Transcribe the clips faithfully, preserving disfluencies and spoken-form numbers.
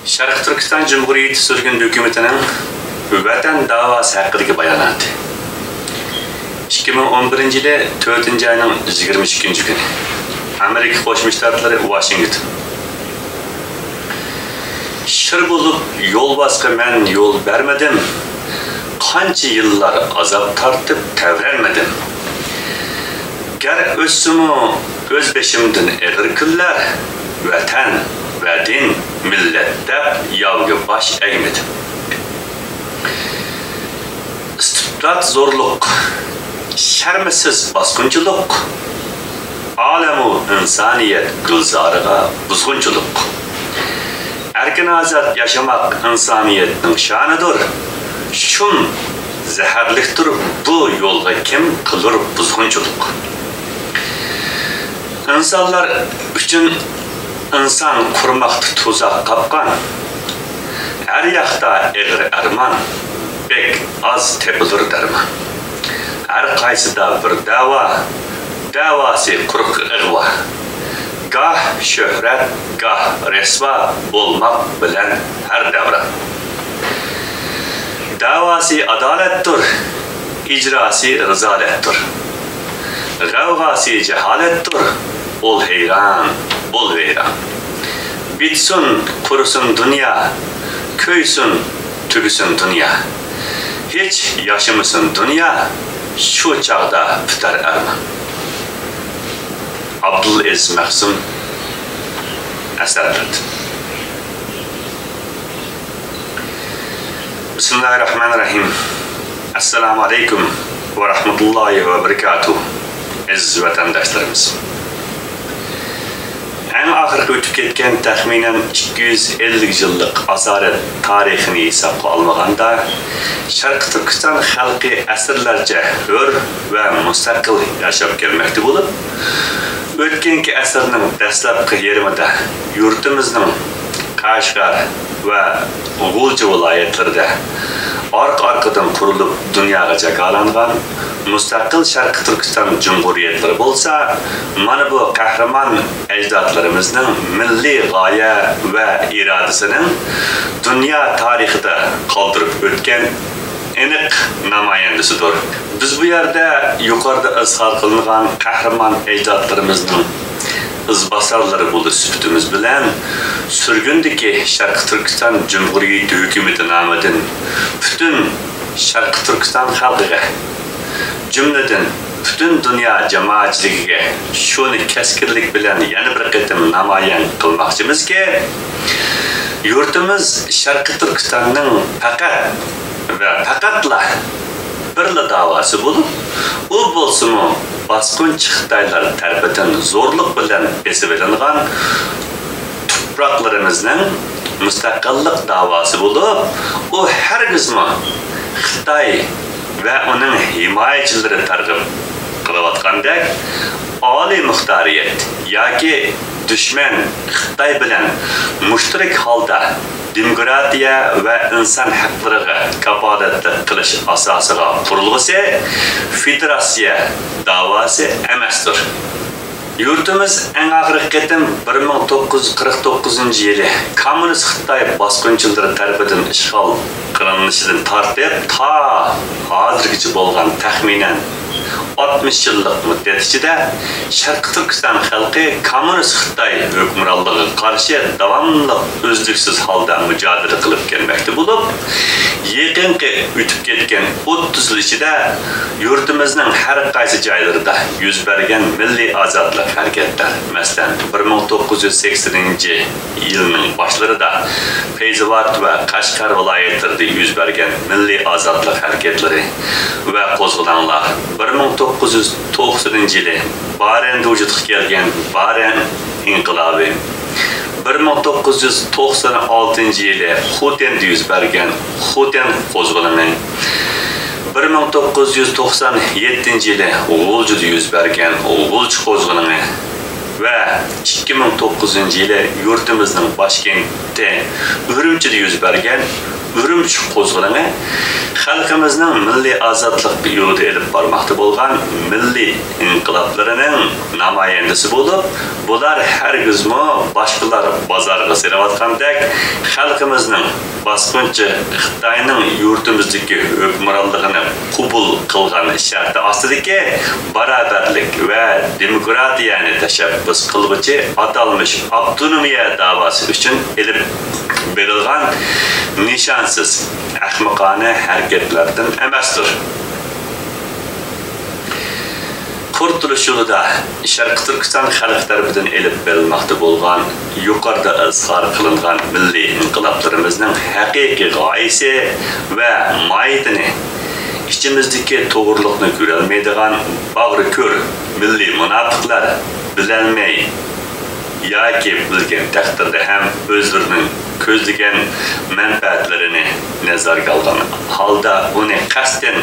شەرقىي تۈركىستان جۇمھۇرىيىتى سۈرگۈندە ھۆكۈمىتىنىڭ ۋەتەن داۋاسى ھەققىدىكى باياناتى. ئىككى مىڭ ئون بىرىنچى يىلى تۆتىنچى ئاينىڭ يىگىرمە ئىككىنچى كۈنى. ئامېرىكا قوشما شتاتلىرى، ۋاشىنگتون. شىر بولۇپ يولۋاسقا مەن يول بەرمىدىم، قانچە يىللار ئازاب تارتىپ تەۋرەنمىدىم. گەر ئۆتسىمۇ ئۆز بېشىمدىن ئېغىر كۈنلەر، ۋەتەن ۋە دىن، مىللەت دەپ ياۋغا باش ئەگمىدىم. ئىستىبدات زورلۇق، شەرمسىز باسقۇنچىلىق، ئالەمۇ ئىنسانىيەت گۈلزارىغا بۇزغۇنچىلىق. ئەركىن ئازاد ياشىماق ئىنسانىيەتنىڭ شانىدۇر، شۇم زەھەرلىكتۇر بۇ يولغا كىم قىلۇر بۇزغۇنچىلىق. ئىنسانلار ئۈچۈن ئىنسان قۇرماقتا تۇزاق قاپقان. ھەر ياقتا ئېغىر ئەرمان، بەك ئاز تېپىلۇر دەرمان. ھەر قايسىدا بىر دەۋا، دەۋاسى قۇرۇق ئىغۋا. گاھ شۆھرەت، گاھ رەسۋا بولماق بىلەن ھەر دەۋران. دەۋاسى ئادالەتتۇر، ئىجراسى رىزالەتتۇر. غەۋغاسى جاھالەتتۇر، ئول ھەيران، بول ۋەيران. بىتسۇن، قۇرۇسۇن دۇنيا، كۆيسۇن، تۈگىسۇن دۇنيا. ھېچ ياشىمىسۇن دۇنيا، شۇ چاغدا پۈتەر ئەرمان. ئابدۇلئەزىز مەخسۇم ئەسەرلىرىدىن. بىسمىللاھىررەھمانىررەھىم. ئەسسالامۇ ئەلەيكۇم ۋە رەھمەتۇللاھى ۋە بەرىكاتۇھ. ئەزىز ۋەتەنداشلىرىمىز، ئەڭ ئاخىرقى ئۆتۈپ كەتكەن تەخمىنەن ئىككى يۈز ئەللىك يىللىق ئاسارەت تارىخىنى ھېسابقا ئالمىغاندا، شەرقىي تۈركىستان خەلقى ئەسىرلەرچە ھۆر ۋە مۇستەقىل ياشاپ كەلمەكتە بولۇپ، ئۆتكەنكى ئەسىرنىڭ دەسلەپكى يېرىمىدا يۇرتىمىزنىڭ قەشقەر ۋە غۇلجا ۋىلايەتلىرىدە ئارقا-ئارقىدىن قۇرۇلۇپ دۇنياغا جاكارلانغان مۇستەقىل شەرقىي تۈركىستان جۇمھۇرىيەتلىرى بولسا، مانا بۇ قەھرىمان ئەجدادلىرىمىزنىڭ مىللىي غايە ۋە ئىرادىسىنىڭ دۇنيا تارىخىدا قالدۇرۇپ ئۆتكەن ئېنىق نامايەندىسىدۇر. بىز بۇ يەردە يۇقىرىدا ئىزھار قىلىنغان قەھرىمان ئەجدادلىرىمىزنىڭ ئىزباسارلىرى بولۇش سۈپىتىمىز بىلەن، سۈرگۈندىكى شەرقىي تۈركىستان جۇمھۇرىيىتى ھۆكۈمىتى نامىدىن پۈتۈن شەرقىي تۈركىستان خەلقىگە، جۈملىدىن پۈتۈن دۇنيا جامائەتچىلىكىگە شۇنى كەسكىنلىك بىلەن يەنە بىر قېتىم نامايان قىلماقچىمىزكى، يۇرتىمىز شەرقىي تۈركىستاننىڭ پەقەت ۋە پەقەتلا بىرلا داۋاسى بولۇپ، ئۇ بولسىمۇ باسقۇنچى خىتايلار تەرىپىدىن زورلۇق بىلەن بېسىۋېلىنغان تۇپراقلىرىمىزنىڭ مۇستەقىللىق داۋاسى بولۇپ، ئۇ ھەرگىزمۇ خىتاي ۋە ئۇنىڭ ھىمايىچىلىرى تەرغىب قىلىۋاتقاندەك ئالىي مۇختارىيەت ياكى دۈشمەن خىتاي بىلەن مۇشتەرەك ھالدا دېموكراتىيە ۋە ئىنسان ھەقلىرىغا كاپالەتلىك قىلىش ئاساسىغا قۇرۇلغۇسى فېدېراتسىيە داۋاسى ئەمەستۇر. يۇرتىمىز ئەڭ ئاخىرقى قېتىم بىر مىڭ توققۇز يۈز قىرىق توققۇزىنچى يىلى كوممۇنىست خىتاي باسقۇنچىلىرى تەرىپىدىن ئىشغال قىلىنىشىدىن تارتىپ تا ھازىرغىچە بولغان تەخمىنەن ئاتمىش يىللىق مۇددەت ئىچىدە شەرقىي تۈركىستان خەلقى كوممۇنىست خىتاي ھۆكۈمرانلىقىغا قارشى داۋاملىق ئۈزلۈكسىز ھالدا مۇجادىلە قىلىپ كەلمەكتە بولۇپ، يېقىنقى ئۆتۈپ كەتكەن ئوتتۇز يىل ئىچىدە يۇرتىمىزنىڭ ھەر قايسى جايلىرىدا يۈز بەرگەن مىللىي ئازادلىق ھەرىكەتلەر، مەسىلەن، بىر مىڭ توققۇز يۈز سەكسىنىنچى يىلنىڭ باشلىرىدا پەيزاۋات ۋە قەشقەر ۋىلايەتلىرىدە يۈز بەرگەن مىللىي ئازادلىق ھەرىكەتلىرى ۋە قوزغىلاڭلار، بىر مىڭ توققۇز يۈز توقسىنىنچى يىلى بارەندە ۋۇجۇدقا كەلگەن بارەن ئىنقىلابى، بىر مىڭ توققۇز يۈز توقسان ئالتىنچى يىلى خوتەندە يۈز بەرگەن خوتەن قوزغىلىڭى، بىر مىڭ توققۇز يۈز توقسان يەتتىنچى يىلى غۇلجىدا يۈز بەرگەن غۇلجا قوزغىلىڭى ۋە ئىككى مىڭ توققۇزىنچى يىلى يۇرتىمىزنىڭ باشكەنتى ئۈرۈمچىدە يۈز بەرگەن ئۈرۈمچى قوزغىلىڭى خەلقىمىزنىڭ مىللىي ئازادلىق يولىدا ئېلىپ بارماقتا بولغان مىللىي ئىنقىلابلىرىنىڭ نامايەندىسى بولۇپ، بۇلار ھەرگىزمۇ باشقىلار بازارغا سېلىۋاتقاندەك خەلقىمىزنىڭ باسقۇنچى خىتاينىڭ يۇرتىمىزدىكى ھۆكۈمرانلىقىنى قوبۇل قىلغان شەرتى ئاستىدىكى باراۋەرلىك ۋە دېموكراتىيەنى تەشەببۇس قىلغۇچى ئاتالمىش ئاپتونومىيە داۋاسى ئۈچۈن ئېلىپ بېرىلغان نىشانسىز، ئەخمىقانە ھەرىكەتلەردىن ئەمەستۇر. قۇرتۇلۇش يولىدا شەرقىي تۈركىستان خەلقى تەرىپىدىن ئېلىپ بېرىلماقتا بولغان، يۇقىرىدا ئىزھار قىلىنغان مىللىي ئىنقىلابلىرىمىزنىڭ ھەقىقىي غايىسى ۋە ماھىيىتىنى ئىچىمىزدىكى توغرىلىقنى كۆرەلمەيدىغان باغرى كۆر مىللىي مۇناپىقلار بىلەلمەي ياكى بىلگەن تەقدىردە ھەم ئۆزلىرىنىڭ كۆزلىگەن مەنپەئەتلىرىنى نەزەرگە ئالغان ھالدا ئۇنى قەستەن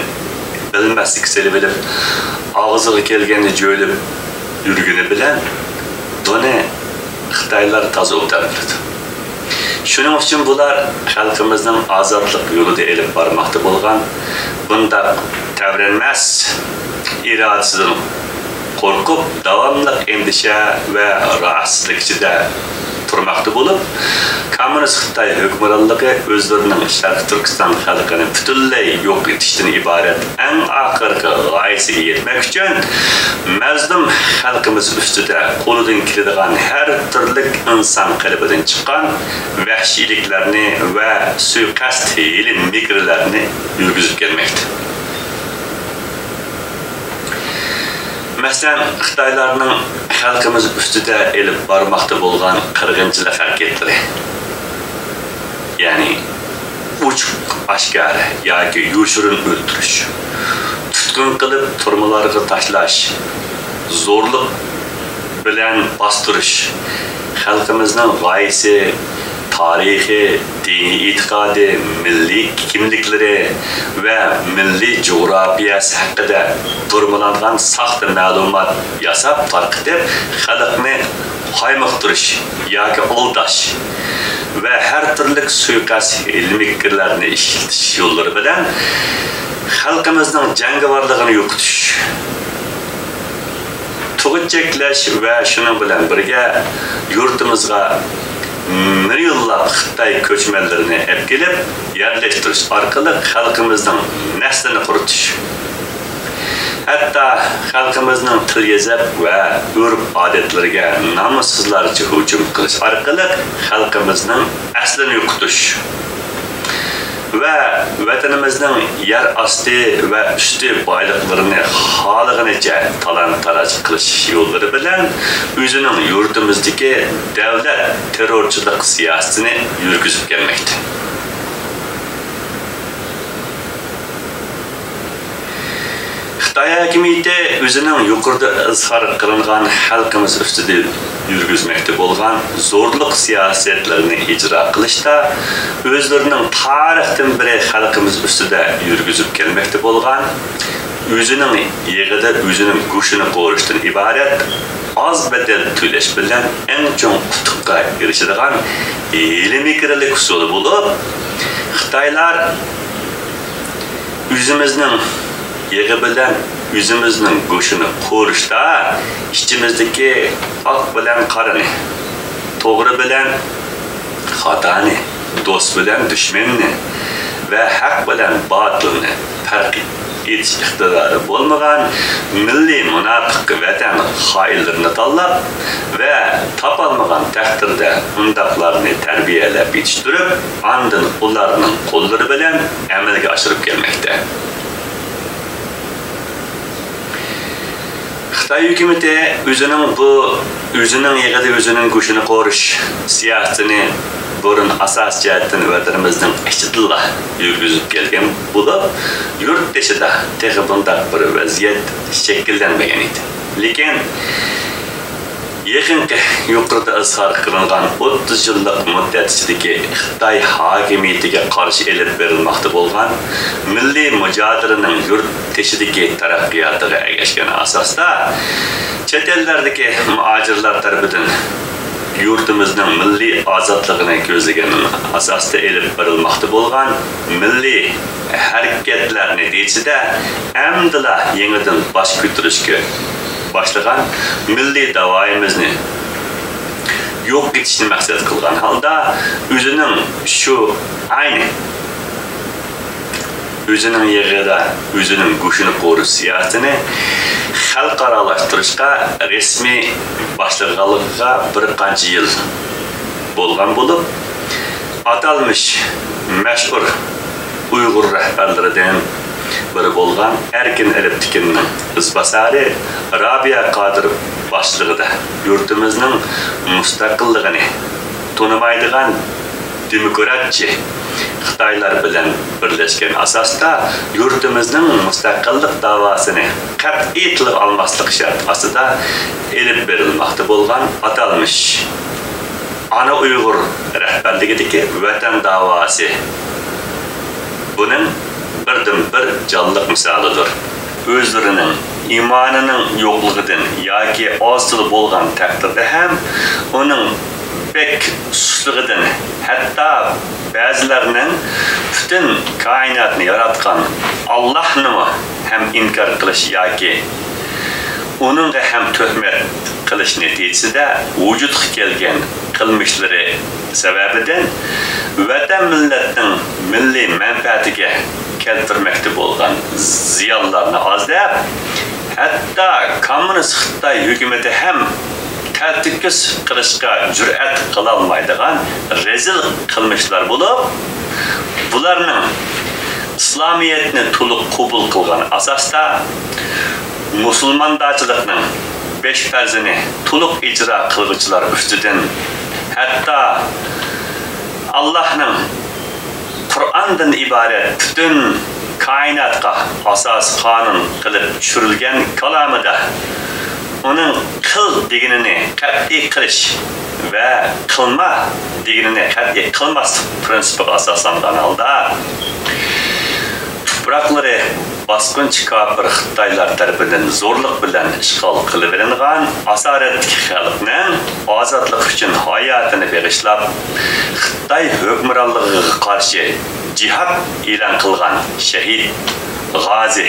بىلمەسلىككە سېلىۋېلىپ، ئاغزىغا كەلگەننى جۆيلۈپ يۈرگىنى بىلەن بۇنى خىتايلار تازا ئوبدان بىلىدۇ. شۇنىڭ ئۈچۈن بۇلار خەلقىمىزنىڭ ئازادلىق يولىدا ئېلىپ بارماقتا بولغان بۇنداق تەۋرەنمەس ئىرادىسىدىن قورقۇپ، داۋاملىق ئەندىشە ۋە راھەتسىزلىك ئىچىدە تۇرماقتا بولۇپ، كوممۇنىست خىتاي ھۆكۈمرانلىقى ئۆزلىرىنىڭ شەرقىي تۈركىستان خەلقىنى پۈتۈنلەي يوق ئېتىشتىن ئىبارەت ئەڭ ئاخىرقى غايىسىگە يەتمەك ئۈچۈن، مەزلۇم خەلقىمىز ئۈستىدە قولىدىن كېلىدىغان ھەر تۈرلۈك ئىنسان قېلىپىدىن چىققان ۋەھشىيلىكلەرنى ۋە سۇيىقەست ھىيلە-مىكىرلەرنى يۈرگۈزۈپ كەلمەكتە. مەسىلەن، خىتايلارنىڭ خەلقىمىز ئۈستىدە ئېلىپ بارماقتا بولغان قىرغىنچىلىق ھەرىكەتلىرى، يەنى ئوچۇق ئاشكارا ياكى يوشۇرۇن ئۆلتۈرۈش، تۇتقۇن قىلىپ تۈرمىلەرگە تاشلاش، زورلۇق بىلەن باستۇرۇش، خەلقىمىزنىڭ غايىسى، تارىخى، دىنىي ئېتىقادى، مىللىي كىملىكلىرى ۋە مىللىي جۇغراپىيەسى ھەققىدە بۇرمىلانغان ساختا مەلۇمات ياساپ تارقىتىپ، خەلقنى قايمۇقتۇرۇش ياكى ئالداش ۋە ھەر تۈرلۈك سۇيىقەست ھىيلە-مىكىرلەرنى ئىشلىتىش يوللىرى بىلەن خەلقىمىزنىڭ جەڭگىۋارلىقىنى يوقىتىش، تۇغۇت چەكلەش ۋە شۇنىڭ بىلەن بىرگە يۇرتىمىزغا مىليونلاپ خىتاي كۆچمەنلىرىنى ئەپكېلىپ يەرلەشتۈرۈش ئارقىلىق خەلقىمىزنىڭ نەسلىنى قۇرۇتۇش، ھەتتا خەلقىمىزنىڭ تىل-يېزىق ۋە ئۆرپ-ئادەتلىرىگە نامۇسسىزلارچە ھۇجۇم قىلىش ئارقىلىق خەلقىمىزنىڭ ئەسلىنى يوقىتىش ۋە ۋەتىنىمىزنىڭ يەر ئاستى ۋە ئۈستى بايلىقلىرىنى خالىغىنىچە تالان-تاراج قىلىش يوللىرى بىلەن ئۆزىنىڭ يۇرتىمىزدىكى دەۋلەت تېررورچىلىق سىياسىتىنى يۈرگۈزۈپ كەلمەكتە. خىتاي ھاكىمىيىتى ئۆزىنىڭ يۇقىرىدا ئىزھار قىلىنغان خەلقىمىز ئۈستىدە يۈرگۈزمەكتە بولغان زورلۇق سىياسەتلىرىنى ئىجرا قىلىشتا ئۆزلىرىنىڭ تارىختىن بېرى خەلقىمىز ئۈستىدە يۈرگۈزۈپ كەلمەكتە بولغان، ئۆزىنىڭ يېغىدا ئۆزىنىڭ گۆشىنى قورۇشتىن ئىبارەت ئاز بەدەل تۆلەش بىلەن ئەڭ چوڭ ئۇتۇققا ئېرىشىدىغان ھىيلە-مىكىرلىك ئۇسۇلى بولۇپ، خىتايلار ئۆزىمىزنىڭ يېغى بىلەن ئۆزىمىزنىڭ گۆشىنى قورۇشتا ئىچىمىزدىكى ئاق بىلەن قارىنى، توغرا بىلەن خاتانى، دوست بىلەن دۈشمەننى ۋە ھەق بىلەن باتىلنى پەرق ئېتىش ئىقتىدارى بولمىغان مىللىي مۇناپىق ۋەتەن خائىنلىرىنى تاللاپ ۋە تاپالمىغان تەقدىردە ئۇنداقلارنى تەربىيەلەپ يېتىشتۈرۈپ، ئاندىن ئۇلارنىڭ قوللىرى بىلەن ئەمەلگە ئاشۇرۇپ كەلمەكتە. خىتاي ھۆكۈمىتى ئۆزىنىڭ بۇ ئۆزىنىڭ يېغىدا ئۆزىنىڭ گۆشىنى قورۇش سىياسىتىنى بۇرۇن ئاساسىي جەھەتتىن ۋەتىنىمىزنىڭ ئىچىدىلا يۈرگۈزۈپ كەلگەن بولۇپ، يۇرت تېشىدا تېخى بۇنداق بىر ۋەزىيەت شەكىللەنمىگەن ئىدى. لېكىن يېقىنقى يۇقىرىدا ئىزھار قىلىنغان ئوتتۇز يىللىق مۇددەت ئىچىدىكى خىتاي ھاكىمىيىتىگە قارشى ئېلىپ بېرىلماقتا بولغان مىللىي مۇجادىلىنىڭ يۇرت تېشىدىكى تەرەققىياتىغا ئەگەشكەن ئاساستا، چەت ئەللەردىكى مۇھاجىرلار تەرىپىدىن يۇرتىمىزنىڭ مىللىي ئازادلىقىنى كۆزلىگەن ئاساستا ئېلىپ بېرىلماقتا بولغان مىللىي ھەرىكەتلەر نەتىجىسىدە ئەمدىلا يېڭىدىن باش كۆتۈرۈشكە باشلىغان مىللىي داۋايىمىزنى يوق ئېتىشنى مەقسەت قىلغان ھالدا، ئۆزىنىڭ شۇ ئەينى ئۆزىنىڭ يېغىدا ئۆزىنىڭ گۆشىنى قورۇش سىياسىتىنى خەلقئارالاشتۇرۇشقا رەسمىي باشلىغانلىقىغا بىر قانچە يىل بولغان بولۇپ، ئاتالمىش مەشھۇر ئۇيغۇر رەھبەرلىرىدىن بىرى بولغان ئەركىن ئەلپتىكىننىڭ ئىزباسارى رابىيە قادىر باشلىقىدا يۇرتىمىزنىڭ مۇستەقىللىقىنى تونۇمايدىغان دېموكراتچى خىتايلار بىلەن بىرلەشكەن ئاساستا يۇرتىمىزنىڭ مۇستەقىللىق داۋاسىنى قەتئىي تىلغا ئالماسلىق شەرتى ئاستىدا ئېلىپ بېرىلماقتا بولغان ئاتالمىش ئانا ئۇيغۇر رەھبەرلىكىدىكى ۋەتەن داۋاسى بۇنىڭ بىردىنبىر جانلىق مىسالىدۇر. ئۆزلىرىنىڭ ئىمانىنىڭ يوقلۇقىدىن ياكى ئاز-تولا بولغان تەقدىردە ھەم ئۇنىڭ بەك سۇسلۇقىدىن، ھەتتا بەزىلەرنىڭ پۈتۈن كائىناتنى ياراتقان ئاللاھنىمۇ ھەم ئىنكار قىلىش ياكى ئۇنىڭغا ھەم تۆھمەت قىلىش نەتىجىسىدە ۋۇجۇدقا كەلگەن قىلمىشلىرى سەۋەبىدىن ۋەتەن مىللەتنىڭ مىللىي مەنپەئەتىگە كەلتۈرمەكتە بولغان زىيانلارنى ئاز دەپ، ھەتتا كوممۇنىست خىتاي ھۆكۈمىتى ھەم تەلتۆكۈس قىلىشقا جۈرئەت قىلالمايدىغان رەزىل قىلمىشلار بولۇپ، بۇلارنىڭ ئىسلامىيەتنى تولۇق قوبۇل قىلغان ئاساستا مۇسۇلماندارچىلىقنىڭ بەش پەرزىنى تولۇق ئىجرا قىلغۇچىلار ئۈستىدىن، ھەتتا ئاللاھنىڭ قۇرئاندىن ئىبارەت پۈتۈن كائىناتقا ئاساسىي قانۇن قىلىپ چۈشۈرۈلگەن كالامىدا ئۇنىڭ قىل دېگىنىنى قەتئىي قىلىش ۋە قىلما دېگىنىنى قەتئىي قىلماسلىق پىرىنسىپىغا ئاساسلانغان ھالدا، تۇپراقلىرى باسقۇنچى كاپىر خىتايلار تەرىپىدىن زورلۇق بىلەن ئىشغال قىلىۋېلىنغان ئاسارەتتىكى خەلقنىڭ ئازادلىقى ئۈچۈن ھاياتىنى بېغىشلاپ، خىتاي ھۆكۈمرانلىقىغا قارشى جىھاد ئېلان قىلغان شېھىت، غازى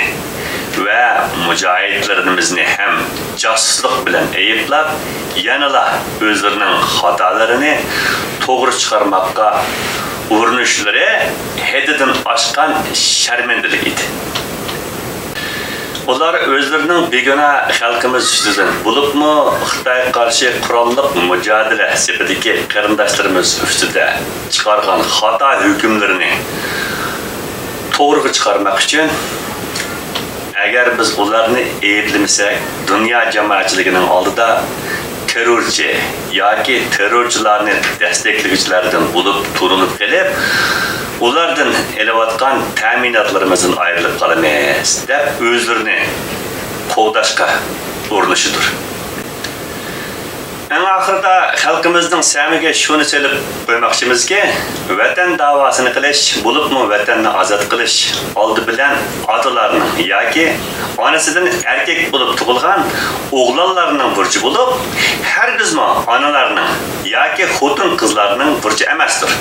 ۋە مۇجاھىدلىرىمىزنى ھەم جاسۇسلۇق بىلەن ئەيىبلەپ، يەنىلا ئۆزلىرىنىڭ خاتالىرىنى توغرا چىقارماققا ئۇرۇنۇشلىرى ھەددىدىن ئاشقان شەرمەندىلىك ئىدى. ئۇلار ئۆزلىرىنىڭ بىگۇناھ خەلقىمىز ئۈستىدىن، بولۇپمۇ خىتايغا قارشى قوراللىق مۇجادىلە سېپىدىكى قېرىنداشلىرىمىز ئۈستىدە چىقارغان خاتا ھۆكۈملىرىنى توغرىغا چىقارماق ئۈچۈن، ئەگەر بىز ئۇلارنى ئەيىبلىمىسەك، دۇنيا جامائەتچىلىكىنىڭ ئالدىدا تېررورچى ياكى تېررورچىلارنى دەستەكلىگۈچىلەردىن بولۇپ تۇرۇلۇپ قېلىپ، ئۇلاردىن ئېلىۋاتقان تەمىناتلىرىمىزدىن ئايرىلىپ قالىمىز، دەپ ئۆزلىرىنى قوغداشقا ئۇرۇنۇشىدۇر. ئەڭ ئاخىرىدا خەلقىمىزنىڭ سەمىگە شۇنى سېلىپ قويماقچىمىزكى، ۋەتەن داۋاسىنى قىلىش، بولۇپمۇ ۋەتەننى ئازاد قىلىش ئالدى بىلەن ئاتىلارنىڭ ياكى ئانىسىدىن ئەركەك بولۇپ تۇغۇلغان ئوغلانلارنىڭ بۇرچى بولۇپ، ھەرگىزمۇ ئانىلارنىڭ ياكى خوتۇن-قىزلارنىڭ بۇرچى ئەمەستۇر.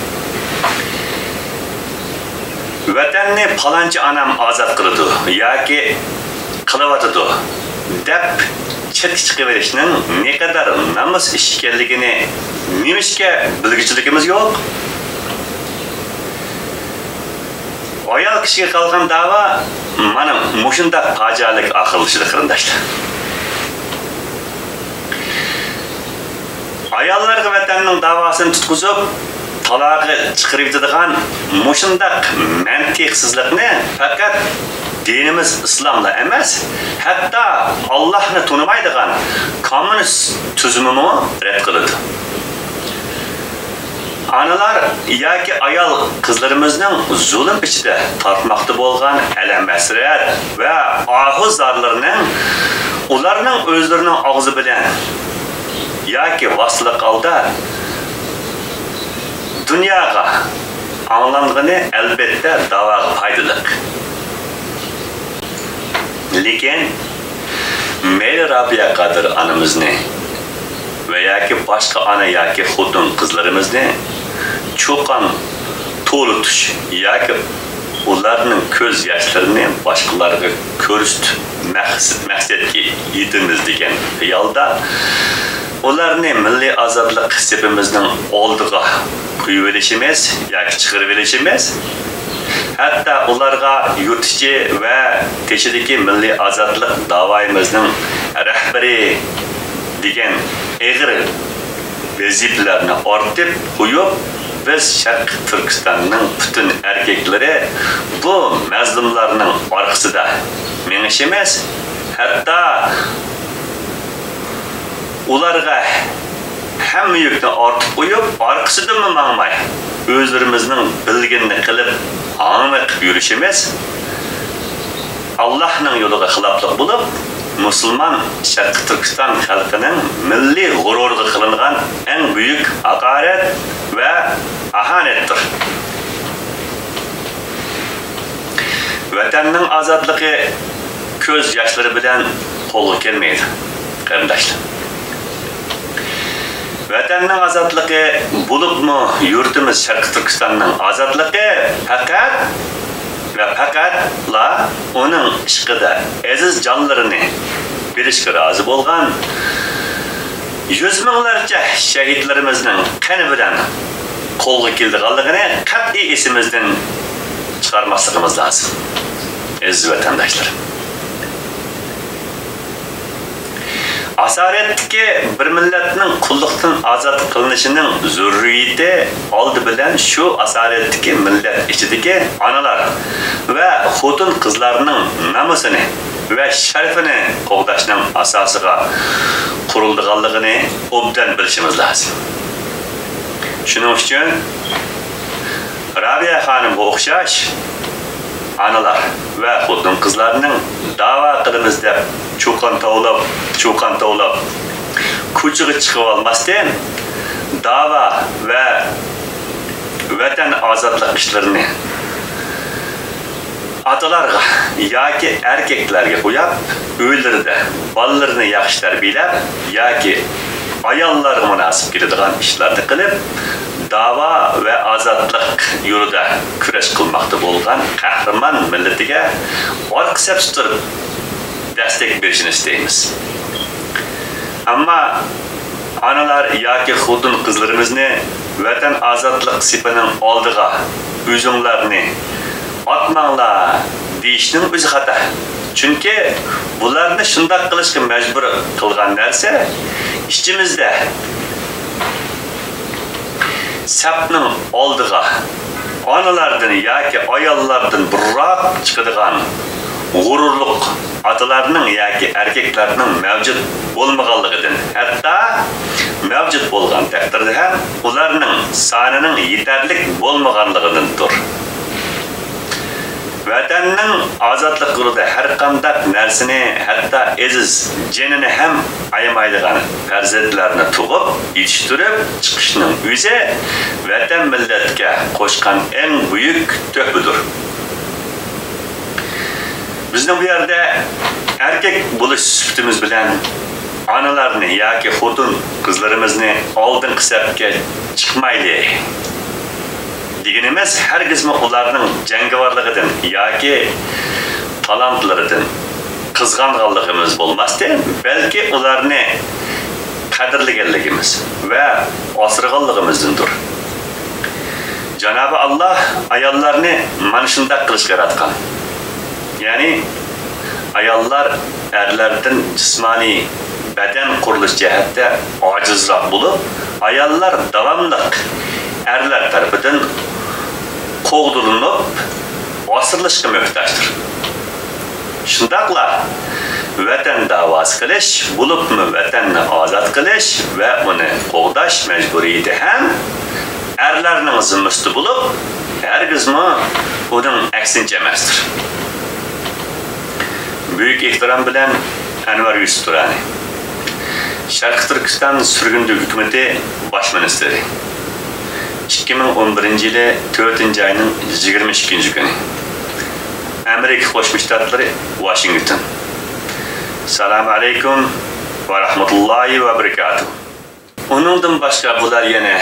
ۋەتەننى پالانچى ئانام ئازاد قىلىدۇ ياكى قىلىۋاتىدۇ دەپ چەتكە چىقىۋېلىشنىڭ نېقەدەر نامۇس ئىش ئىكەنلىكىنى نېمىشقا بىلگۈچىلىكىمىز يوق؟ ئايال كىشىگە قالغان داۋا مانا مۇشۇنداق پاجىئەلىك ئاخىرلىشىدۇ، قېرىنداشلار. ئاياللارغا ۋەتەننىڭ داۋاسىنى تۇتقۇزۇپ، تالاغا چىقىرىۋېتىدىغان مۇشۇنداق مەنتىقسىزلىقنى پەقەت دىنىمىز ئىسلاملا ئەمەس، ھەتتا ئاللاھنى تونۇمايدىغان كوممۇنىست تۈزۈمىمۇ رەت قىلىدۇ. ئانىلار ياكى ئايال قىزلىرىمىزنىڭ زۇلۇم ئىچىدە تارتماقتا بولغان ئەلەم-ھەسرەت ۋە ئاھۇ-زارلىرىنىڭ ئۇلارنىڭ ئۆزلىرىنىڭ ئاغزى بىلەن ياكى ۋاسىتىلىك ھالدا دۇنياغا ئاڭلانغىنى ئەلۋەتتە داۋاغا پايدىلىق. لېكىن مەيلى رابىيە قادىر ئانىمىزنى ۋە ياكى باشقا ئانا ياكى خوتۇن قىزلىرىمىزنى چۇقان توۋلىتىش ياكى ئۇلارنىڭ كۆز ياشلىرىنى باشقىلارغا كۆرسىتىپ مەقس-، مەقسەتكە يېتىمىز دېگەن خىيالدا ئۇلارنى مىللىي ئازادلىق سېپىمىزنىڭ ئالدىغا قويۇۋېلىشىمىز ياكى چىقىرىۋېلىشىمىز، ھەتتا ئۇلارغا يۇرت ئىچى ۋە تېشىدىكى مىللىي ئازادلىق داۋايىمىزنىڭ رەھبىرى دېگەن ئېغىر ۋەزىپىلەرنى ئارتىپ قويۇپ، بىز شەرقىي تۈركىستاننىڭ پۈتۈن ئەركەكلىرى بۇ مەزلۇملارنىڭ ئارقىسىدا مېڭىشىمىز، ھەتتا ئۇلارغا ھەممە يۈكنى ئارتىپ قويۇپ، ئارقىسىدىنمۇ ماڭماي، ئۆزلىرىمىزنىڭ بىلگىنىنى قىلىپ، ھاڭۋېقىپ يۈرۈشىمىز ئاللاھنىڭ يولىغا خىلاپلىق بولۇپ، مۇسۇلمان شەرقىي تۈركىستان خەلقىنىڭ مىللىي غۇرۇرىغا قىلىنغان ئەڭ بۈيۈك ھاقارەت ۋە ئاھانەتتۇر. ۋەتەننىڭ ئازادلىقى كۆز ياشلىرى بىلەن قولغا كەلمەيدۇ، قېرىنداشلار. ۋەتەننىڭ ئازادلىقى، بولۇپمۇ يۇرتىمىز شەرقىي تۈركىستاننىڭ ئازادلىقى پەقەت ۋە پەقەتلا ئۇنىڭ ئىشقىدا ئەزىز جانلىرىنى بېرىشكە رازى بولغان يۈز مىڭلارچە شەھىدلىرىمىزنىڭ قېنى بىلەن قولغا كېلىدىغانلىقىنى قەتئىي ئېسىمىزدىن چىقارماسلىقىمىز لازىم، ئەزىز ۋەتەنداشلىرىم. ئاسارەتتىكى بىر مىللەتنىڭ قۇللۇقتىن ئازاد قىلىنىشىنىڭ زۆرۈرىيىتى ئالدى بىلەن شۇ ئاسارەتتىكى مىللەت ئىچىدىكى ئانىلار ۋە خوتۇن-قىزلارنىڭ نامۇسىنى ۋە شەرىپىنى قوغداشنىڭ ئاساسىغا قۇرۇلىدىغانلىقىنى ئوبدان بىلىشىمىز لازىم. شۇنىڭ ئۈچۈن رابىيە خانىمغا ئوخشاش ئانىلار ۋە خوتۇن-قىزلارنىڭ داۋا قىلىمىز دەپ چۇقان توۋلاپ، چۇقان توۋلاپ، كوچىغا چىقىۋالماستىن، داۋا ۋە ۋەتەن ئازادلىق ئىشلىرىنى ئاتىلارغا ياكى ئەركەكلەرگە قويۇپ، ئۆيلىرىدە بالىلىرىنى ياخشى تەربىيەلەپ ياكى ئاياللارغا مۇناسىپ كېلىدىغان ئىشلارنى قىلىپ، داۋا ۋە ئازادلىق يولىدا كۈرەش قىلماقتا بولغان قەھرىمان مىللىتىگە ئارقا سەپتە تۇرۇپ دەستەك بېرىشىنى ئىستەيمىز. ئەمما ئانىلار ياكى خوتۇن-قىزلىرىمىزنى ۋەتەن ئازادلىق سېپىنىڭ ئالدىغا ئۆزۈڭلارنى ئاتماڭلار دېيىشنىڭ ئۆزى خاتا. چۈنكى بۇلارنى شۇنداق قىلىشقا مەجبۇر قىلغان نەرسە ئىچىمىزدە سەپنىڭ ئالدىغا ئانىلاردىن ياكى ئاياللاردىن بۇرراق چىقىدىغان غۇرۇرلۇق ئاتىلارنىڭ ياكى ئەركەكلەرنىڭ مەۋجۇت بولمىغانلىقىدىن، ھەتتا مەۋجۇت بولغان تەقدىردە ھەم ئۇلارنىڭ سانىنىڭ يېتەرلىك بولمىغانلىقىدىندۇر. ۋەتەننىڭ ئازادلىق يولىدا ھەرقانداق نەرسىنى، ھەتتا ئەزىز جېنىنى ھەم ئايىمايدىغان پەرزەنتلەرنى تۇغۇپ، يېتىشتۈرۈپ چىقىشنىڭ ئۆزى ۋەتەن مىللەتكە قوشقان ئەڭ بۈيۈك تۆھپىدۇر. بىزنىڭ بۇ يەردە ئەركەك بولۇش سۈپىتىمىز بىلەن ئانىلارنى ياكى خوتۇن قىزلىرىمىزنى ئالدىنقى سەپكە چىقمايلى دېگىنىمىز ھەرگىزمۇ ئۇلارنىڭ جەڭگىۋارلىقىدىن ياكى تالانتلىرىدىن قىزغانغانلىقىمىز بولماستىن، بەلكى ئۇلارنى قەدىرلىگەنلىكىمىز ۋە ئاسرىغانلىقىمىزدىندۇر. جانابى ئاللا ئاياللارنى مانا شۇنداق قىلىشقا ياراتقان. يەنى ئاياللار ئەرلەردىن جىسمانىي بەدەن قۇرۇلۇش جەھەتتە ئاجىزراق بولۇپ، ئاياللار داۋاملىق ئەرلەر تەرىپىدىن قوغدىلىنىپ، ئاسرىلىشقا موھتاجدۇر. شۇنداقلا ۋەتەن داۋاسى قىلىش، بولۇپمۇ ۋەتەننى ئازاد قىلىش ۋە ئۇنى قوغداش مەجبۇرىيىتى ھەم ئەرلەرنىڭ زىممىسىدە بولۇپ، ھەرگىزمۇ ئۇنىڭ ئەكسىنچە ئەمەستۇر. بۈيۈك ئېھتىرام بىلەن، ئەنۋەر يۈسۈپ تۇرانى، شەرقىي تۈركىستان سۈرگۈندە ھۆكۈمىتى باش مىنىستىرى. ئىككى مىڭ ئون بىرىنچى يىلى تۆتىنچى ئاينىڭ يىگىرمە ئىككىنچى كۈنى. ئامېرىكا قوشما شتاتلىرى، ۋاشىنگتون. سالام ئەلەيكۇم ۋە رەھمەتۇللاھى ۋە بەرىكاتۇھ. ئۇنىڭدىن باشقا بۇلار يەنە